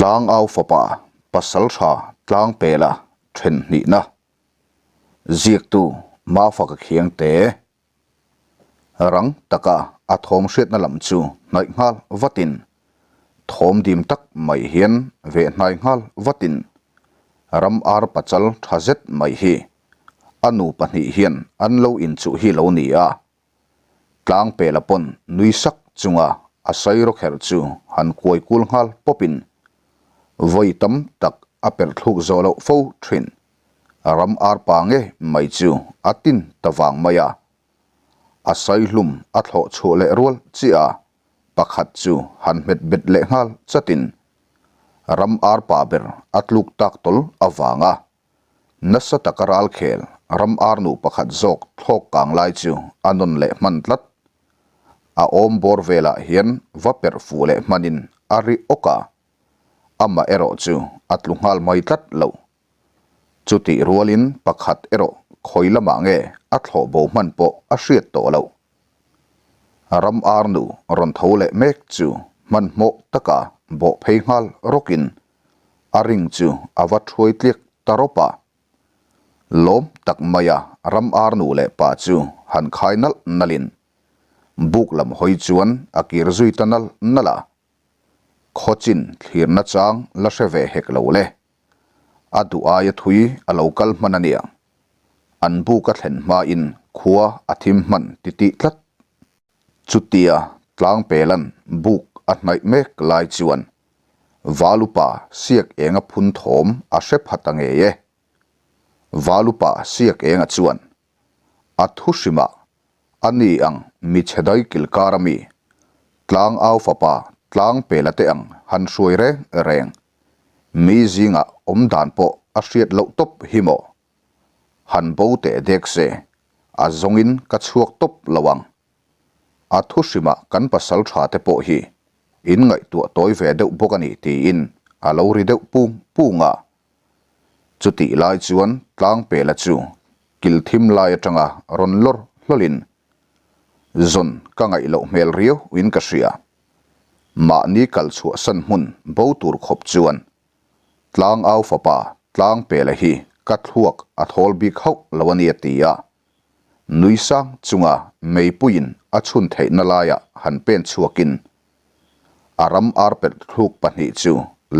Tlangau fapa Pasaltha Tlangpela then hnihna Ziaktu Mafaka Khiangte Rang taka a thawm hriatna lam chu hnaih nghal vatin thawm dim tak mai hian veh hnai nghal vatin ram ar pachal tha zet mai hi a nu pahnih hian an lo inchuh hi lo ni a. Tlangpela pawn nui sak chunga a sairaw kherh chu han kuai kul nghal pawpin vawi tam tak a perh thluk zawh loh fo thin. Ram arpa nge mai chu a tin ta vang mai a. A saihlum a thlawh chhuah leh rual chiah a, pakhat chu han hmet bet leh nghal chatin ram arpa ber a tluk tak tawl avanga Nasa taka ralkhel ram arnu pakhat zawk thlawk kang lai chu a nawn leh hman tlat. A awm bawr velah hian va perh fuh leh hmanin a ri awk a, amah erawh chu a tlu nghal mai tlat lo. Chutih rualin pakhat erawh khawi lamah nge a thlawh bo hman pawh a hriat tawh loh. Ram arnu rawn tho leh mek chu hmanhmawh taka bawh phei nghal rawkin A ring chu a va thuai tliak ta rawp a. Lawm tak maia ram ar nu leh pa chu han khai nalh nalhin buk lam hawi chuan a kir zui ta nalh nalh a. Khawchin thlirna chang la hre ve hek lo le. A duh aia thui a lo kal hman a nia. An buk a thlen hmain khua a thim hman titih tlat. Chutia Tlangpelan buk a hnaih mek lai chuan Valupa siak enga phun thawm a hre pha ta ngei e. Valupa siak enga chuan a thu hrimah a ni ang mi chhe dai kilkar a mi, tlang au fapa tlang pela te ang han hruai reng reng, mi zingah awm dan pawh a hriat loh tawp hi maw? Han bo teh dek se, a zawngin ka chhuak tawp lo ang. A thu hrimah kan pasal tha te pawh hi in ngaihtuah tawi ve deuh bawk a ni tiin a lo ri deuh pung pung a. Chutih lai chuan Tlangpela chu kil thim lai atanga rawn lawr hlawlin zawn ka ngaih loh hmel riau in ka hria. Mahni kal chhuahsan hmun bo tur khawp chuan Tlangau fapa Tlangpela hi ka thluak a thawl bik hauh lo a ni a ti a. Nui sang chunga meipuiin a chhun theihna laiah han pen chhuakin a ram arpet thluk pahnih chu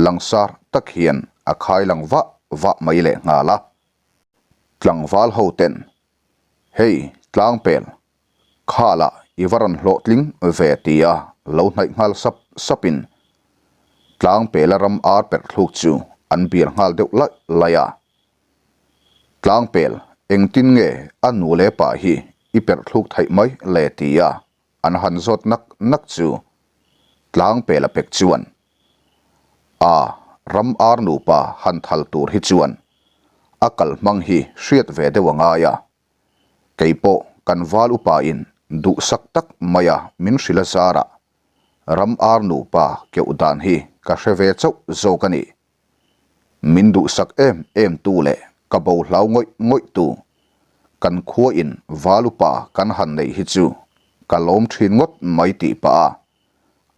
langsar tak hian a khai lang vah vah mai leh nghal a. Tlangval ho ten, Hei, tlangpel, khalah i va rawn hlawhtling ve tia lo hnaih nghal sap sapin tlangpela ram arpet thluk chu an bial nghal deuh laih laih a. Tlangpel, engtin nge a nu leh pa hi i perh thluk theih mai le tia an han zawt nak nak chu Tlangpel a pek chuan a ram ar nupa han thal tur hi chuan a kal hmang hi hriat ve deuh a ngai a, keipawh kan val upa in duhsak tak maia min hrilh a zarah ram ar nupa keuh dan hi ka hre ve chauh zawk a ni. Min duhsak em em tu leh ka bo hlau ngawih ngawih tu kan khua in valupa kan han neih hi chu ka lawm thin ngawt mai tih pah a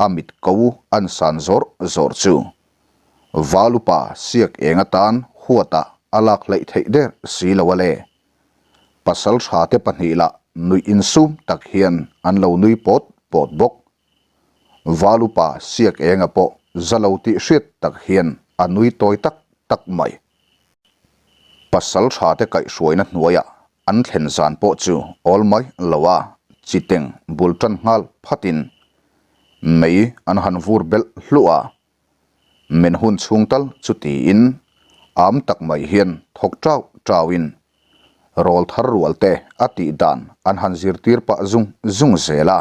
a mit ko an san zawr zawr chu valupa siak eng atan huat ah a lak hleih theih der si lo a le. Pasal tha te pahnih lah nuih insum tak hian an lo nui pawt pawt bawk. Valupa siak enga pawh za lo tih hriat tak hian a nui tawi tak tak mai. Pasal tha te kaihhruaina hnuaiah an thlen zan pawh chu awl mai lo a, chiteng bul tan nghal phatin mei an han vur belh hluah a, men hun chhung tal chu tiin am tak mai hian thawk tau tauin rawl thar rual te a tih dan an han zirtir pah zung zung zel a.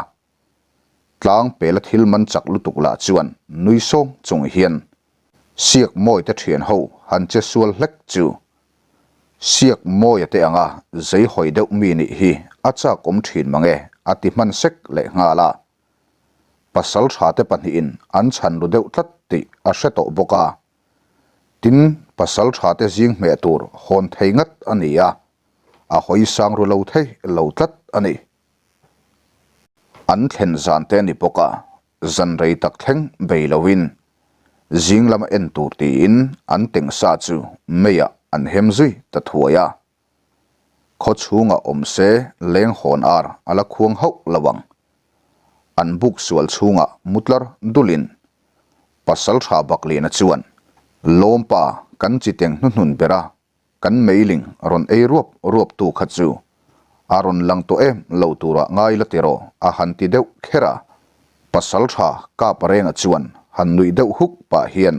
Tlang pela thil man chak lutuk lah chuan nui sawng chung hian Siak Mawite thian ho han che sual hlek chu Siak Mawia te anga zei hawi deuh mi nih hi a chak awm thin mange a ti hman sek leh nghal a. Pasal tha te pahnihin an chhan ru deuh tlat tih a hre tawh bawk a. Tin, pasal tha te zing hmeh tur hawn thei ngat a ni a, a hawi sang ru lo thei lo tlat a ni. An thlen zan te a ni bawk a, zan rei tak thleng bei loin. Zing lama en tur tiin an teng sa chu meiah an hem zui ta thuai a. Khaw chhungah awm se leng hawn ar a la khuang hauh lo ang. An buk sual chhungah mutlar dulin Pasaltha Bakliana chuan Lawmpa kan chiteng hnuhnun bera kan meiling rawn ei ruap ruap tu kha chu a rawn lang tawh em lo turah ngai la tiraw a han ti deuh kher a. Pasaltha Kap Renga chuan han nuih deuh huk pah hian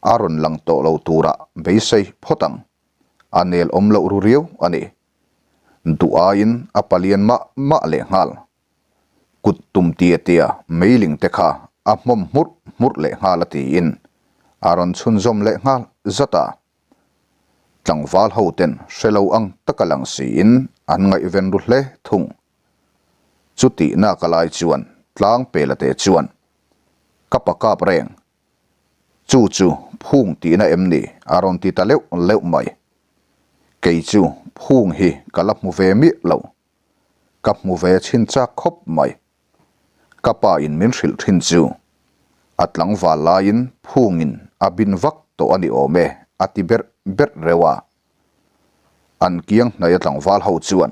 a rawn lang tawh lo turah beisei phawt ang. A nel awm loh ru riau a ni. Duh aiin a palian mah mah lehnghal. Kut tum tia tia meiling te kha a hmawm hmurh hmurh lehnghal a tiin a rawn chhunzawm lehnghal zat a. Tlangval ho ten hre lo ang taka lang siin an ngaihven ru hle thung. Chutihna ka lai chuan tlang pela te chuan ka pa kap reng Chu chu phung tihna em ni? a rawn ti ta leuh leuh mai. Kei chu phung hi ka la hmu ve miah lo. Ka hmu ve chhin chak khawp mai. Ka pa in min hrilh thin chu a tlangval laiin phungin a bin vak tawh a ni awm e a ti berh berh reuh a. An kiang hnaia tlangval ho chuan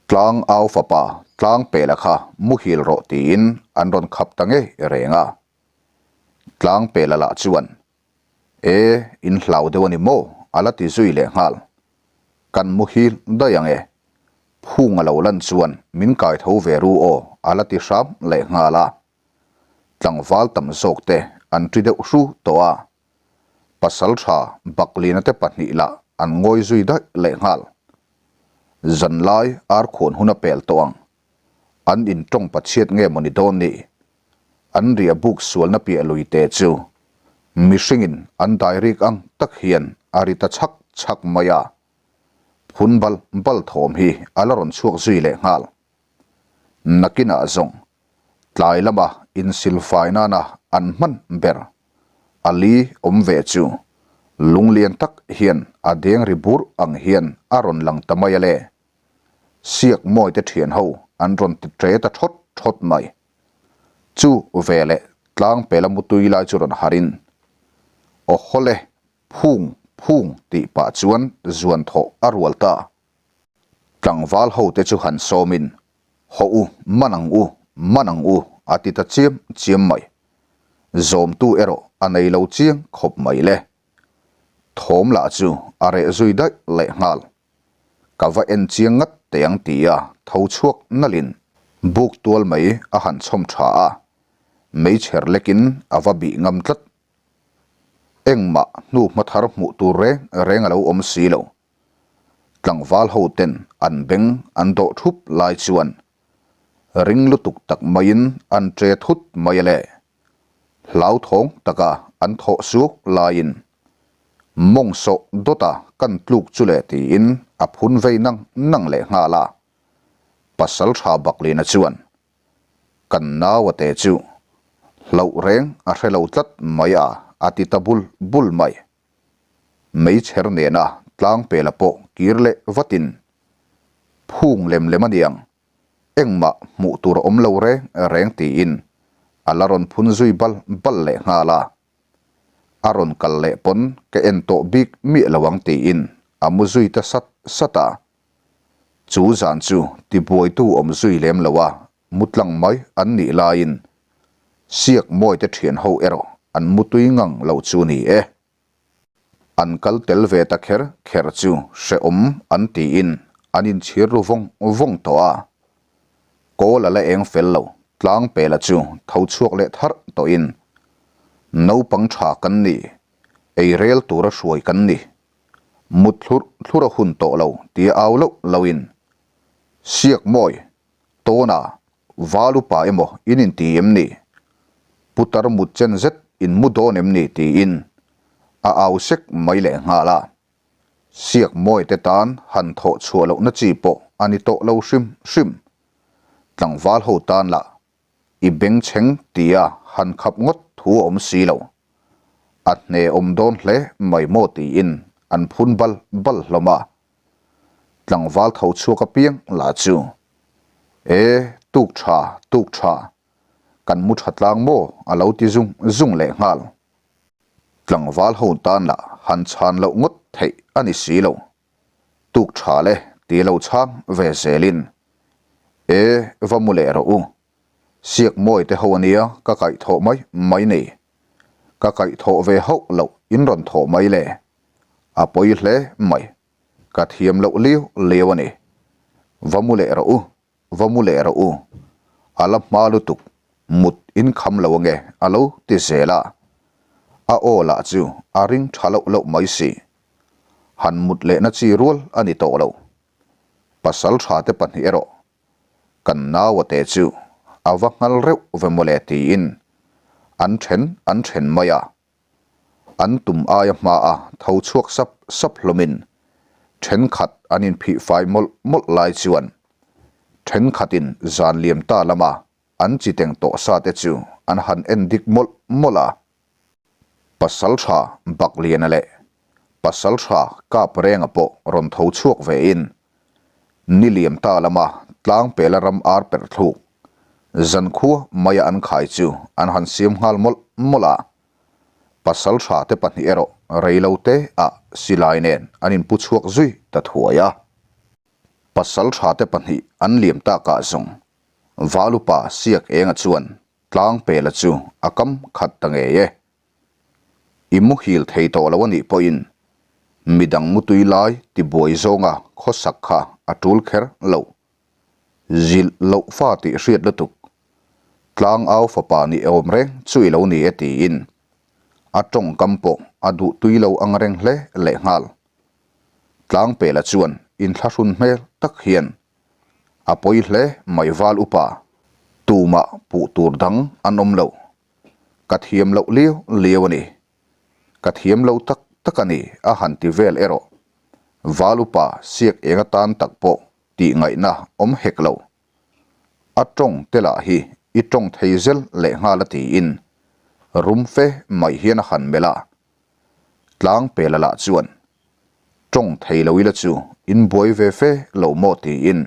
Tlang au fapa tlang pela kha muhil rawh tiin an rawn khap ta ngei reng a. Tlang pela lah chuan, E, in hlau deuh a ni maw? a la ti zui leh nghal. Kan muhil daih ang e. Phung a lo lan chuan min kai tho ve ru aw a la ti hram leh nghal a. Tlangval tam zawk te an ṭi deuh hru tawh a. Pasalṭha Baklina te pahnih lah an ngawi zui daih leh nghal. Zanlai arkhuan hun a pel tawh ang. An intawng pachhiat nge maw ni dawn ni? An riah buk sualna piah lui te chu mihringin an dai rik ang tak hian a ri ta chhak chhak mai a. Phun bal bal thawm hi a la rawn chhuak zui leh nghal. Nakinah zawng tlai lama insilfai nana an hman ber a li awm ve chu lunglian tak hian a deng ri burh ang hian a rawn lang ta mai a le. Siak mawite thian ho an rawn ti tre ta thawt thawt mai. Chu veleh tlang pela mutui lai chu rawn harin, Aw hawle, phung phung tih pah chuan zuan thawh a rual ta. Tlangval ho te chu han sawmin, Hawh u, man ang u, man ang u a ti ta chiam chiam mai. Zawmtu erawh a nei lo chiang khawp mai le. Thawm lah chu a reh zui daih lehnghal. Ka va en chiang ngat teh ang ti a tho chhuak nalhin buk tual mai a han chhawm tha a, meichher lekin a va bih ngam tlat. Engmah hnu hma thar hmuh tur reng reng a lo awm si lo. Tlangval ho ten an beng an dawh thup lai chuan ring lutuk tak maiin an che thut mai a le. Hlauthawng taka an thawh suk laiin mawng sawh dawta kan tluk chu le tiin a phun vei nang nang leh nghal a. Pasal tha Baklina chuan kan naua te chu hlauh reng a hre lo tlat mai a a ti ta bul bul mai. Meichher nena tlang pela pawh kir leh vatin phung lem lem a niang Engmah hmuh tur a awm lo reng reng tiin a la rawn phun zui bal bal leh nghal a. A rawn kal leh pawn ka en tawh bik miah lo ang tiin a mu zui ta sat sat a. Chu zan chu tibuaitu awm zui lem lo a mutlang mai an nih laiin Siak Mawite thian ho erawh an mutui ngang lo chu ni e. An kal tel ve ta kher kher chu hrehawm an tiin an inchhir ru vawng vawng tawh a. Kawl a la eng fel lo, tlang pela chu tho chhuak leh tharh tawhin, Naupang tha kan ni, ei rel tura hruai kan ni, mut thlurh thlurh a hun tawh lo tia au loh lohin, Siak mawi, Tawna, Val upa emaw in inti em ni? Putar mut chen zet in mu dawn em ni? tiin a au sek mai leh nghal a. Siak mawi te tan han thawh chhuah lohna chi pawh a ni tawh lo hrim hrim. Tlangval ho tan lah i bengchheng tia han khap ngawt thu a awm si lo. A hne awm dawn hle mai maw tiin an phun bal bal hlawm a. Tlangval tho chhuak apiang lah chu, E, tuk tha, tuk tha. Kan mu tha tlang maw a lo ti zung zung leh nghal. Tlangval ho tan lah han chhan loh ngawt theih a ni si lo. Tuk tha le ti lo chhang ve zelin, E, va mu leh rawh u. Siak mawi te ho ania ka kaih thawh mai mai nei. Ka kaih thawh ve hauh loh in rawn thawh mai le. A pawi hle mai. Ka thiam loh liau liau a ni. Va mu leh rawh u, va mu leh rawh u. A la hma lutuk, mut in kham lo ange a lo ti zel a. A aw lah chu a ring tha loh loh mai si. Han mut lehna chi rual a ni tawh lo. Pasal tha te pahnih erawh kan naua te chu a va nghal reuh ve mawle tiin an then an then mai a. An tum aia hmaa tho chhuak sap sap hlawmin thenkhat an inphih fai mawlh mawlh lai chuan thenkhatin zan liam ta lama an chi teng tawh sa te chu an han en dik mawlh mawlh a. Pasaltha Bakliana leh Pasaltha Kaprenga pawh rawn tho chhuak vein ni liam ta lama Tlangpela ram ar perh thluk Zankhua maia an khai chu an han siam nghal mawlh mawlh a, pasaltha te pahnih erawh reilo te ah silai nen an inpu chhuak zui ta thuai a. Pasaltha te pahnih an liam takah zawng Valupa Siak Enga chuan Tlangpela chu a kam khat ta ngei e. I muhil thei tawh lo a nih pawhin midang mutui lai tibuai zawnga khawsak kha a tul kher lo. Zilh loh fa tih hriat lutuk. Tlangau fapa nih awm reng chu i lo ni e tiin a tawngkam pawh a duh tui lo ang reng hle lehnghal. Tlangpela chuan inthlahrun hmel tak hian a pawi hle mai val upa tumah puh tur dang an awm lo. Ka thiam loh liau liau a ni. Ka thiam lo tak tak a ni a han ti vel erawh. Val upa siak eng atan tak pawh tih ngaihna awm hek lo. A tawng te lah hi i tawng thei zel leh nghal a tiin rum fe mai hian a han melh a. Tlang pela lah chuan tawng thei lo ila chu in buai ve fe lo maw tiin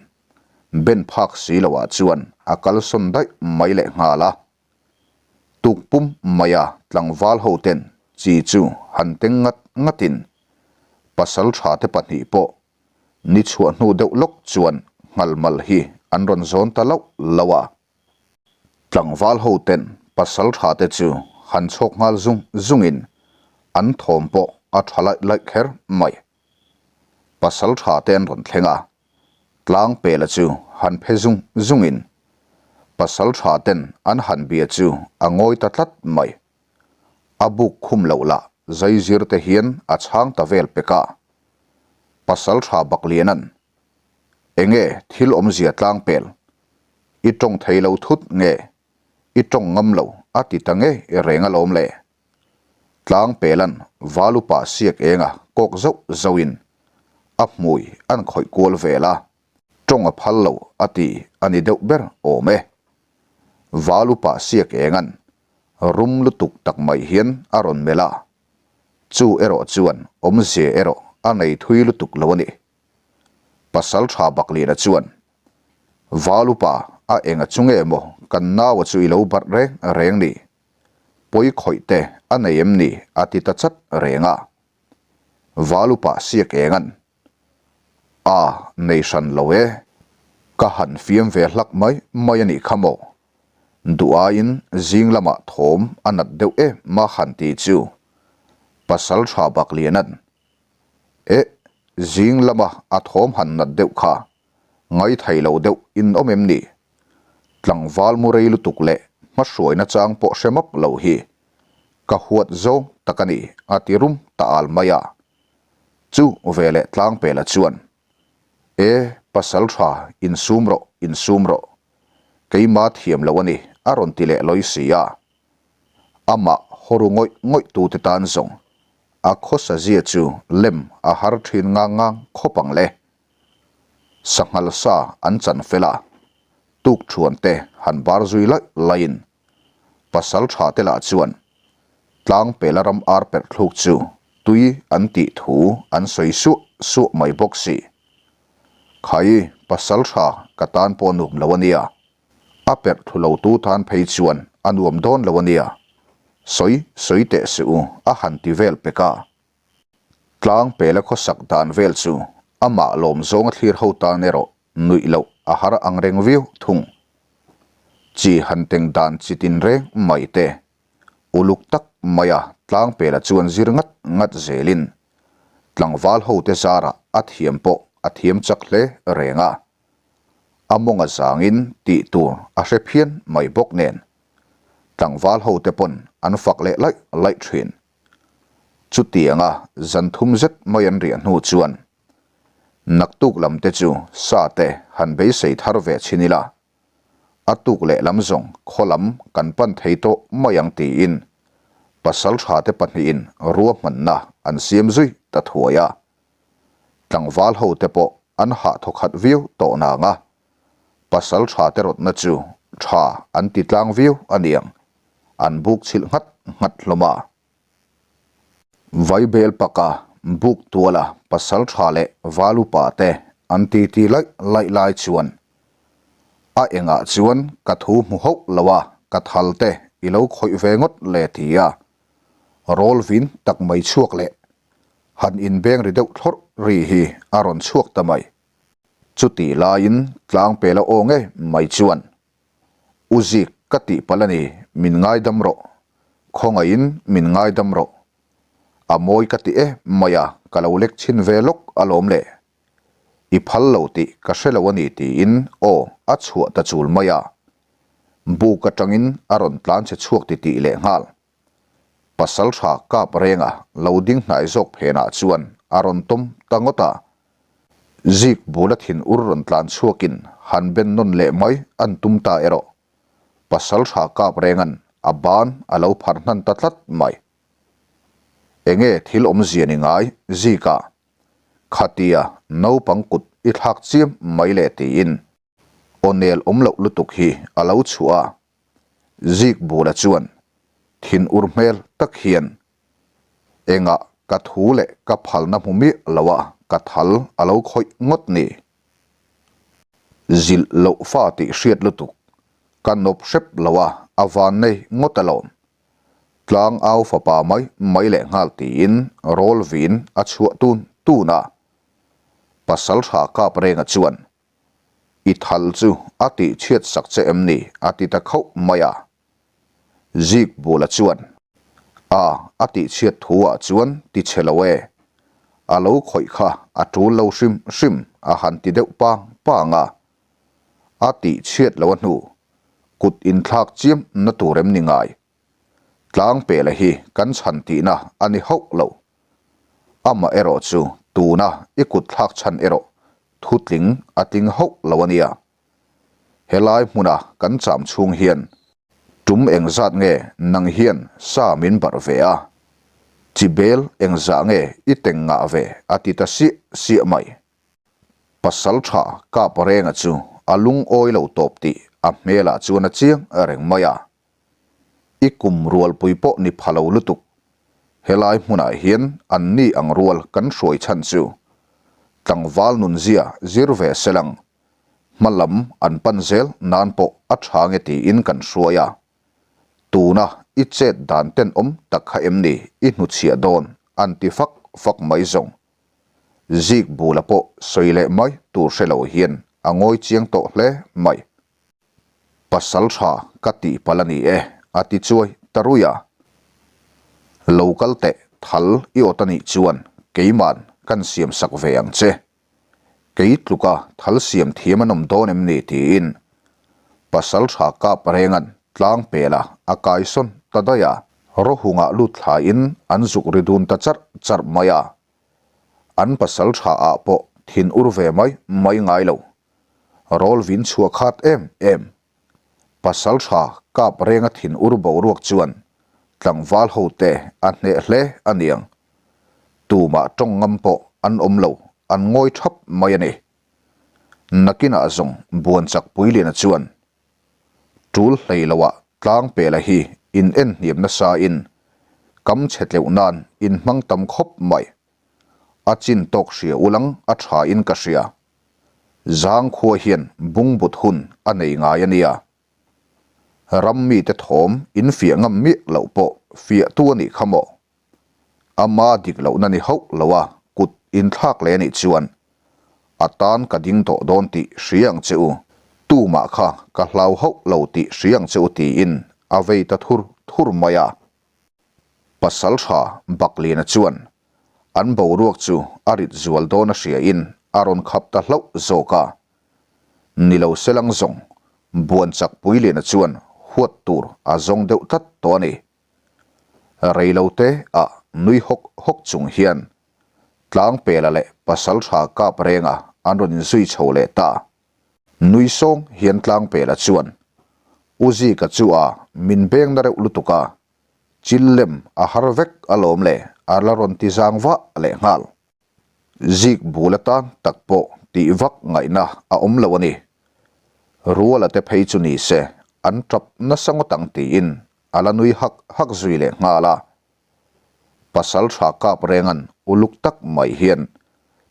ben phak si lo ah chuan a kalsawn daih mai leh nghal a. Tuk pum maia tlangval ho ten chi chu han teng ngat ngatin pasal tha te pahnih pawh Ni chhuah hnu deuh lawk chuan nghalmal hi an rawn zawn ta loh loh a. Tlangval ho ten pasal tha te chu han chhawk nghal zung zungin an thawm pawh a tha laih laih kher mai. Pasal tha te an rawn thleng a, Tlangpela chu han phe zung zungin pasal tha ten an han bia chu a ngawi ta tlat mai. A buk khum loh lah zaizir te hian a chhang ta vel pek a. Pasal tha Bakliana'n, Enge thil awmzia tlang pel? I tawng thei lo thut nge? I tawng ngam lo a ti ta ngei reng alawm le. Tlang pela'n Valupa siak enga kawk zauh zauhin a hmui an khawih kual vel a, tawng a phal lo a ti a ni deuh ber awm e. Valupa siak enga'n rum lutuk tak mai hian a rawn melh a. Chu erawh chuan awmzia erawh a nei thui lutuk lo a ni. Pasal tha Bakliana chuan, Val upa, a enga chu nge maw kan naua chu i lo barh reng reng ni? Pawi khawih te a nei em ni? a ti ta chat reng a. Val upa siak enga'n, A, nei hran lo e. Ka han fiam ve hlak mai mai a nih kha maw? Duh aiin zing lamah thawm a nat deuh em a han ti chu Pasal tha Bakliana'n, Eh, zing lama a thawm han nat deuh kha ngaithei lo deuh in awm em ni? Tlangval mu rei lutuk leh hmahruaina chang pawh hre map lo hi ka huat zawng tak a ni a ti rum ta al mai a. Chu veleh Tlangpela chuan, E, pasal tha, insum rawh, insum rawh. Keima thiam lo a ni, a rawn ti leh lawi si a. Amah hawru ngawih ngawih tute tan zawng a khawsa zia chu lem a har thin ngang ngang khawp ang le. Sanghal sa an chan fel a, tuk thuan te han bar zui laih laihin pasal tha te lah chuan Tlangpela ram ar perh thluk chu tui an tih thu an sawi suah suah mai bawk si. Khai, pasal tha ka tan pawh nuam lo a nia. A perh thlu lo tu tan phei chuan a nuam dawn lo a nia, sawi sawi teh suh u a han ti vel pek a. Tlang pela khawsak dan vel chu amah lawm zawnga thlir ho tan erawh nuih loh a har ang reng viau thung. Chi han teng dan chi tin reng mai te, uluk tak maia tlang pela chuan zir ngat ngat zelin tlangval hote zarah a thiam pawh a thiam chak hle reng a. A mawnga zangin tih tur a hre phian mai bawk nen tlangval hote pawn an fak leh laih laih thin. Chutianga zan thum zet mai an riah hnu chuan naktuk lam te chu sa te han beisei thar ve chhin ila, a tuk leh lam zawng khaw lam kan pan thei tawh mai ang tiin pasaltha te pahnihin ruahmanna an siam zui ta thuai a. Tlangval ho te pawh an hah thawkhat viau tawh nang a, pasaltha te rawtna chu tha an ti tlang viau a niang, an buk chhilh nghat nghat hlawm a. Vaibel paka buk tuala pasaltha leh val upa te an titi laih laih lai chuan a engah chuan ka thu hmu hauh lo a, ka thal te i lo khawih ve ngawt le ti a, rawl vin tak mai chhuak leh han inbeng ri deuh thlawrh ri hi a rawn chhuak ta mai. Chutih laiin tlangpela aw ngei mai chuan, U Zik ka tih palh a ni, min ngaidam rawh. Khawngaihin min ngaidam rawh. A mawi ka ti em mai a, ka lo lek chhin ve lawk alawm le. I phal lo tih ka hre lo a ni tiin aw a chhuah ta chul mai a. Buk atangin a rawn tlan che chhuak titih lehnghal. Pasaltha kap renga lo ding hnai zawk phenah chuan a rawn tawm ta ngawt a. Zik bula thin ur rawn tlan chhuakin han ben nawn leh mai an tum ta erawh. Pasaltha kap rengan a ban a lo phar hnan ta tlat mai. Enge thil awmzia ni ngai Zika? Khatia naupang kut i thlak chiam mai le tiin Aw nel awm loh lutuk hi a lo chhuah a, Zik bula chuan thin ur hmel tak hian engah ka thu leh ka phalna hmu miah lo a ka thal a lo khawih ngawt ni. Zilh loh fa tih hriat lutuk ka nawp hrep lo a a van nei ngawt alawm. Tlang au fapa mai mai leh nghal tiin rawl vin a chhuah tun tun a, Pasaltha kap renga chuan I thal chu a tih chhiat sak che em ni? a ti ta khauh mai a. Zik Bula chuan, A, a tih chhiat thu ah chuan ti chhe lo e. A lo khawih kha a tul lo hrim hrim a han ti deuh pang pang a. A tih chhiat lo a hnu, kut inthlak chiam na tur em ni ngai? Tlang pela hi kan chhan tihna a ni hauh lo. Amah erawh chu tuna i kut thlak chhan erawh thutling a tling hauh lo a nia. Helai hmuna kan cham chhung hian tum engzat nge nang hian sa min barh ve a, chi bel engzah nge i teng ngah ve a ti ta siah siah mai. Pasal tha kap renga chu a lungawi lo tawp tih a hmelah chuan a chiang reng mai a. I kum rualpui pawh ni pha lo lutuk. Helai hmunah hian an ni ang rual kan hruai chhan chu tlangval nunzia zir ve selang hma lam an pan zel nan pawh a tha nge tiin kan hruai a. Tuna i chet dan tenawm tak kha em ni i hnuchhiah dawn an ti fak fak mai zawng. Zik bula pawh sawi leh mai tur hre lo hian a ngawi chiang tawh hle mai. Pasal tha ka tih palh a ni e, a ti chuai ta rui a. Lo kal teh thal i awt a nih chuan keima'n kan siam sak ve ang che. Kei tluka thal siam thiam an awm dawn em ni tiin pasal tha kap renga'n tlang pela a kaisawn ta daih a. Rawhungah lut thlaiin an zuk ri dun ta charh charh mai a. An pasal tha ah pawh thin ur ve mai mai ngai lo. Rawl vin chhuah khat em em. Pasal tha kap renga thin ur boruak chuan tlangval ho te a hneh hle a niang. Tumah tawng ngam pawh an awm lo, an ngawi thap mai a ni. Nakinah zawng Buanchak Puiliana chuan tul hlei loah tlang pela hi in en hniam nasa in kam chhe tleuh nan in hmang tam khawp mai. A chin tawk hria ulang a tha in ka hria. Zang khua hian bungbut hun a nei ngai a nia. Ram mite thawm in fiah ngam miah loh pawh fiahtu a nih kha maw? Ama dik lohna ni hauh lo a kut inthlak leh a nih chuan a tan ka ding tawh dawn tih hria ang che u, tumah kha ka hlau hauh lo tih hria ang che u tiin a vei ta thur thur mai a. Pasal tha Bakliana chuan an boruak chu a rit zual dawn a hria in a rawn khap ta hlauh zawk a. Ni lo selang zawng Buanchak Puiliana chuan huat tur a zawng deuh tlat tawh a ni. Rei lo te ah nui hawk hawk chung hian Tlangpela leh Pasaltha Kap Renga an rawn inzui chho leh ta. Nui sawng hian Tlangpela chuan, U Zika chu a min beng na reuh lutuk a, chil lem a har vek alawm le a la rawn ti zang vah leh nghal. Zik bul atan tak pawh tih vak ngaihna a awm lo a ni. Ruala te phei chu ni se an tap nasa ngawt ang tiin a la nui hak hak zui leh nghal a. Pasal tha kap rengan uluk tak mai hian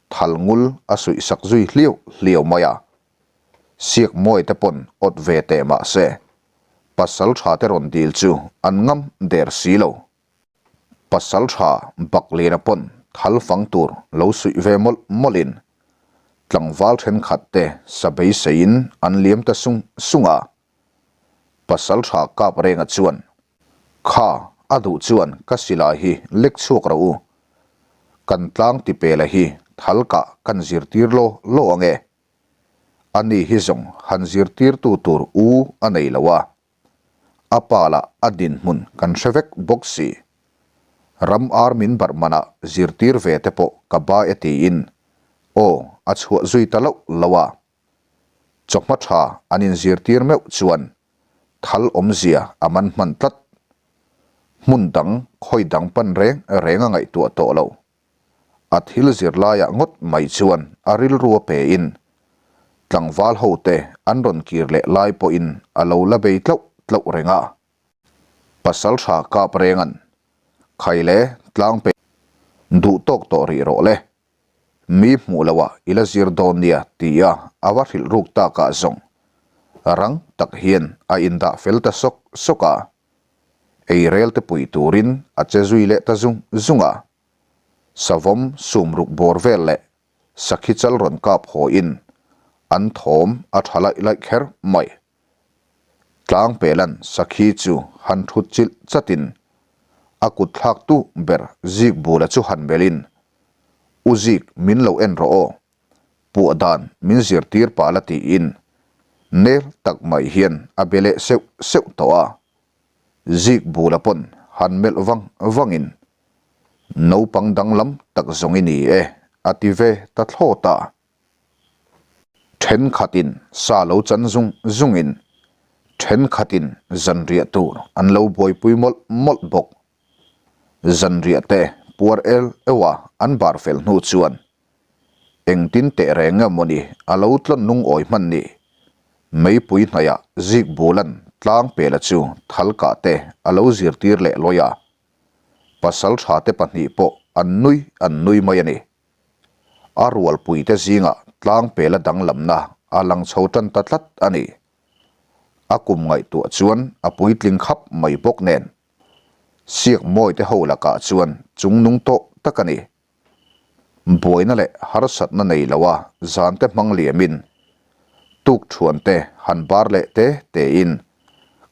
thal ngul a suih sak zui hliau hliau mai a. Siak mawi te pawn awt ve teh mah se pasal tha te rawn dil chu an ngam der si lo. Pasal tha Bakliana pawn thal fang tur lo suih ve mawlh mawlhin tlangval thenkhat te sa beiseiin an liam ta sung sung a. Pasal tha kap renga chuan, Kha, a duh chuan ka silai hi lek chhuak rawh u. Kan tlang tipela hi thal kah kan zirtir law law ang e. Ani hi zawng han zirtirtu tur u a nei lo a. A pa lah a dinhmun kan hre vek bawk si. Ram ar min barh manah zirtir ve te pawh ka ba e tiin aw a chhuah zui ta loh lo a. Chawhma tha an inzirtir meuh chuan thal awmzia a man hman tlat. Hmun dang khawi dang pan reng reng a ngaihtuah tawh lo. A thil zir laiah ngawt mai chuan a rilru a pein tlangval hote an rawn kir leh lai pawhin a lo la bei tlauh tlauh reng a. Pasal tha kap rengan khai le tlang pe duh tawk tawh rih rawh le. Mi hmuh loh ah i la zir dawn nia tia a va hrilh ruk tak ah zawng rang tak hian a indah fel ta sawk sawk a, ei rel te pui turin a che zui leh ta zung zung a. Savawm sum ruk bawr vel leh sakhi chal rawn kap haw in an thawm a tha laih laih kher mai. Tlangpelan sakhi chu han thut chilh chatin a kut thlaktu ber zik bula chu han melhin, U Zik min lo en rawh aw, puah dan min zirtir pah la tiin nel tak mai hian a be leh seuh seuh tawh a. Zik bula pawn han melh vang vangin, Naupang danglam tak zawng i ni e a ti ve ta thlawt a. Thenkhatin sa lo chan zung zungin thenkhatin zanriah tur an lo buaipui mawlh mawlh bawk. Zanriah te puar el euha an bar fel hnu chuan engtin teh reng nge mawni a lo tlawn lungawi hman ni. Meipui hnaihah zik bulan tlang pela chu thalkah te a lo zirtir leh lawi a. Pasal tha te pahnih pawh an nui an nui mai a ni. A rualpuite zingah tlangpela danglamna a lang chho tan ta tlat a ni. A kum ngaihtuah chuan a puitling khap mai bawk nen. Siak mawite ho lakah chuan chungnung tawh tak a ni. Buaina leh harsatna nei loa zante hmang liamin tukthuante han bar leh te tein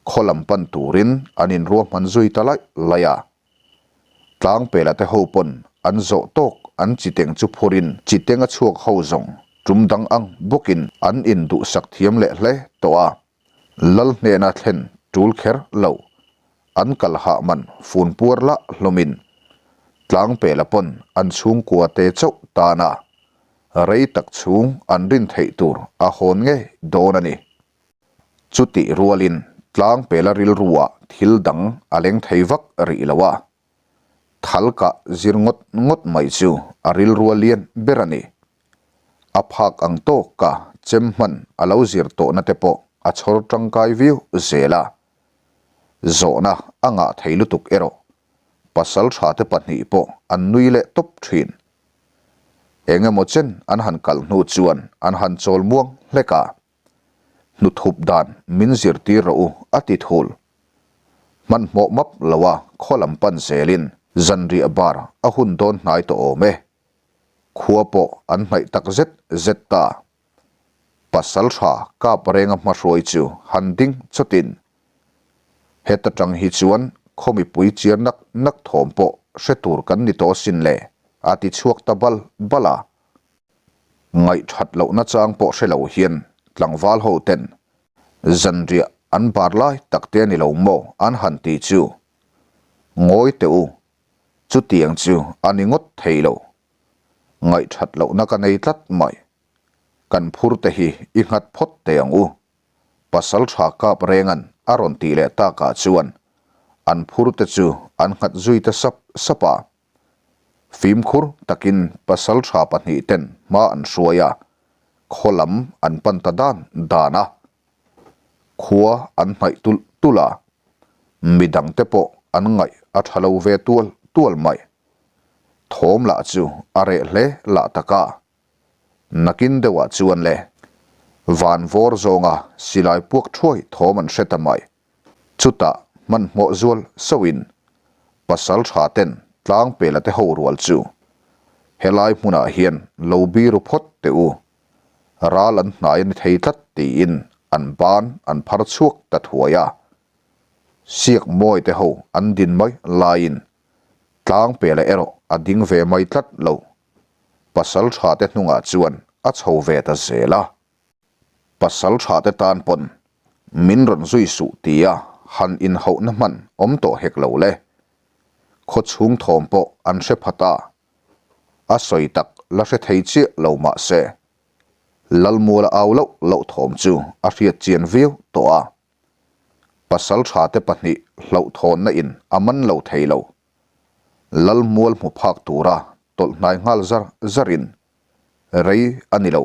khaw lam pan turin an inruahman zui ta laih laih a. Tlangpela te ho pawn an zawh tawk an chiteng chu phurin chiteng a chhuak ho zawng tum dang ang bawkin an induhsak thiam leh hle tawh a. Lal hnena thlen tul kher lo an kal hah man fun puar lah hlawmin Tlangpela pawn an chhungkua te chauh tan a rei tak chhung an rin theih tur a hawn ngei dawn a ni. Chutih rualin tlangpela rilruah thil dang a leng thei vak rih lo a, thal kah zir ngawt ngawt mai chu a rilrua lian ber a ni. A phak ang tawka chem hman a lo zir tawhna te pawh a chhawr tangkai viau zel a. Zawhna a ngah thei lutuk erawh pasal tha te pahnih pawh an nui leh tawp thin. Engemaw chen an han kal hnu chuan an han chawl muang hlek a. Hnuthup dan min zirtir rawh u a ti thul. Hmanhmawh map loa khaw lam pan zelin zanriah bar a hun dawn hnai tawh awm e. Khua pawh an hnaih tak zet zet ta. Pasal tha kap renga hmahruai chu han ding chawtin heta tang hi chuan khaw mipui chiar nak nak thawm pawh hre tur kan ni tawh asin le a ti chhuak ta bal bal a. Ngaihthat lohna chang pawh hre lo hian tlangval ho ten zanriah an bar lai tak te a ni lo maw an han ti chu ngawi teh u, chutiang chu a ni ngawt thei lo. Ngaihthat lohna ka nei tlat mai. Kan phur te hi i nghat phawt teh ang u. Pasal tha kap rengan a rawn tih leh takah chuan an phur te chu an nghat zui ta sap sap a. Fimkhur takin pasal tha pahnihten hma an hruai a, khaw lam an pan ta dan dan a. Khua an hnaih tulh tulh a, midangte pawh an ngaih a tha lo ve tual tual mai. Thawm lah chu a reh hle lah tak a. Nakin deuhah chuan le, van vawr zawnga silai puak thuai thawm an hre ta mai. Chutah hmanhmawh zual sauhin pasal tha ten tlang pela te ho rual chu helai hmunah hian lo biru phawt teh u, ral an hnai a ni thei tlat tiin an ban an phar chhuak ta thuai a. Siak mawi te ho an din mai laiin tlang pela erawh a ding ve mai tlat lo. Pasal tha te hnungah chuan a chho ve ta zel a. Pasal tha te tan pawn min rawn zui suh tia han inhauhna hman awm tawh hek lo le. Khaw chhung thawm pawh an hre pha ta. A sawi tak la hre thei chiah lo mah se, Lalmuala au loh loh thawm chu a hriat chian viau tawh a. Pasal tha te pahnih hlauhthawnna in a man lo thei lo. Lalmual hmu phak tura tawlh hnai nghal zar zarin Rei a ni lo.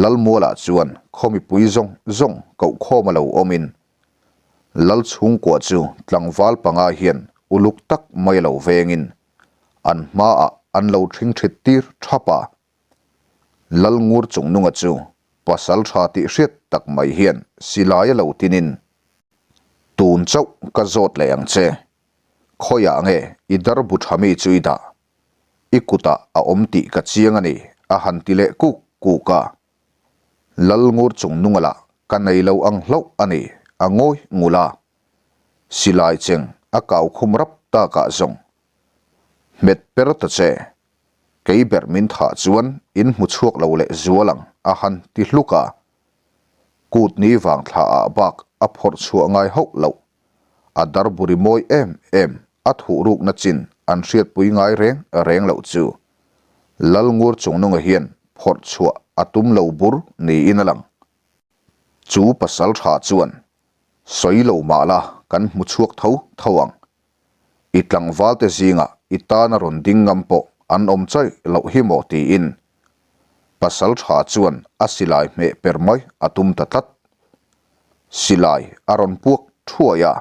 Lalmualah chuan khaw mipui zawng zawng kohkhawm a lo awmin Lal chhungkua chu tlangval panga hian uluk tak mai a lo vengin an hmaah an lo ṭhingṭhit tir ṭhap a. Lalngur chungnunga chu pasal ṭha tih hriat tak mai hian silai a lo tinin, Tun chauh ka zawt leh ang che, khawiah nge i darbu ṭha mi chu i dah? I kutah a awm tih ka chiang a ni, a han ti leh kuk kuk a. Lal ngur chung nunga lah ka nei lo ang hlauh a ni, a ngawi ngul a. Silai cheng a kau khum rap takah zawng. Hmet per ta che, kei ber min thah chuan in hmu chhuak lo leh zual ang, a han ti hluk a. Kut ni vang thla ah bak a phawrh chhuah ngai hauh loh. A darburi mawi em em a thuh rukna chin an hriatpui ngai reng reng loh chu Lalngur Chungnunga hian phawrh chhuah a tum lo bur niin a lang. Chu pasal tha chuan sawi lo mah la kan hmu chhuak tho tho ang. I tlangvalte zingah i tana rawn ding ngam pawh an awm chaih loh hi maw tiin pasal tha chuan a silai hmeh per mai a tum ta tlat. Silai a rawn puak thuai a,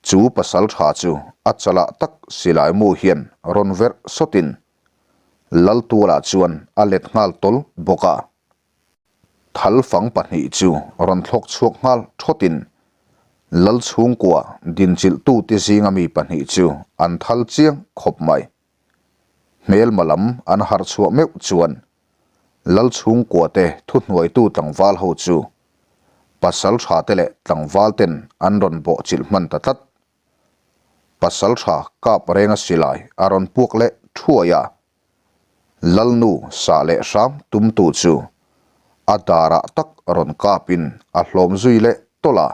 chu pasal tha chu a chalah tak silai mu hian rawn verh sawtin Laltuala chuan a let nghal tawl bawk a. Thal fang pahnih chu rawn thlawk chhuak nghal thawtin Lal chhungkua dinchilhtute zinga mi pahnih chu an thal chiang khawp mai. Hmelma lam an harh chhuah meuh chuan Lal chhungkua te thuhnuaitu tlangval ho chu pasal tha te leh tlangval ten an rawn bawh chilh hman ta tlat. Pasal tha kap renga silai a rawn puak leh thuai a, Lalnu sah leh hram tumtu chu a darah tak rawn kapin a hlawm zui leh tawlh a.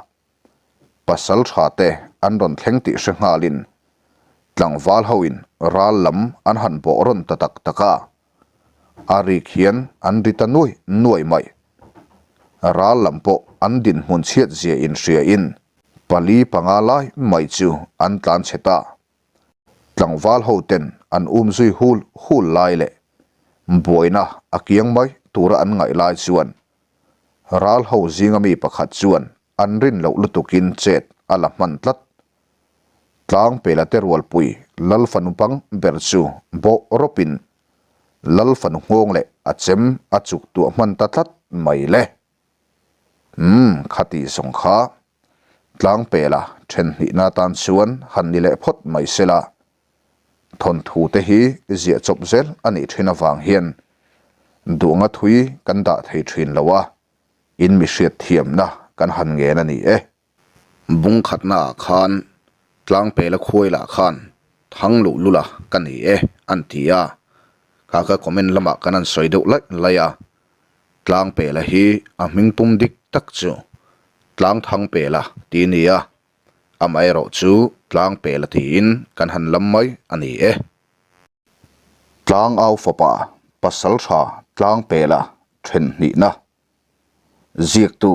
Pasal tha te an rawn thleng tih hre nghalin tlangval hoin ral lam an han bawh rawn ta tak tak a, a rik hian an ri ta nuai nuai mai. Ral lam pawh an dinhmun chhiat zia inhriain pali panga lai mai chu an tlan chhe ta. Tlangval ho ten an um zui hul hul lai leh buaina a kiang mai tura an ngaih lai chuan ral ho zinga mi pakhat chuan an rin loh lutukin chet a la hman tlat. Tlang pela te rualpui Lal fanu pang ber chu bawh rawpin Lal fanu nghawng leh a chem a chuk tuah hman ta tlat mai le. Umm, khati zawng kha Tlangpela then hnihna atan chuan han ni leh phawt mai sela. Thawnthu te hi ziah chawp zel a nih thin avang hian duhanga thui kan dah thei thin lo a, in mi hriat thiamna kan han ngen a ni e. Bung khatnaah khan Tlangpela khuailah khan thang luh lula ka ni e an ti a, kha ka comment lamah kan han sawi deuh laih laih a, Tlangpela hi a hming pum dik tak chu Tlangthangpela tih a ni a, amaherawh chu Tlangpela tiin kan han lam mai a ni e. Tlangau fapa Pasaltha Tlangpela then hnihna ziaktu.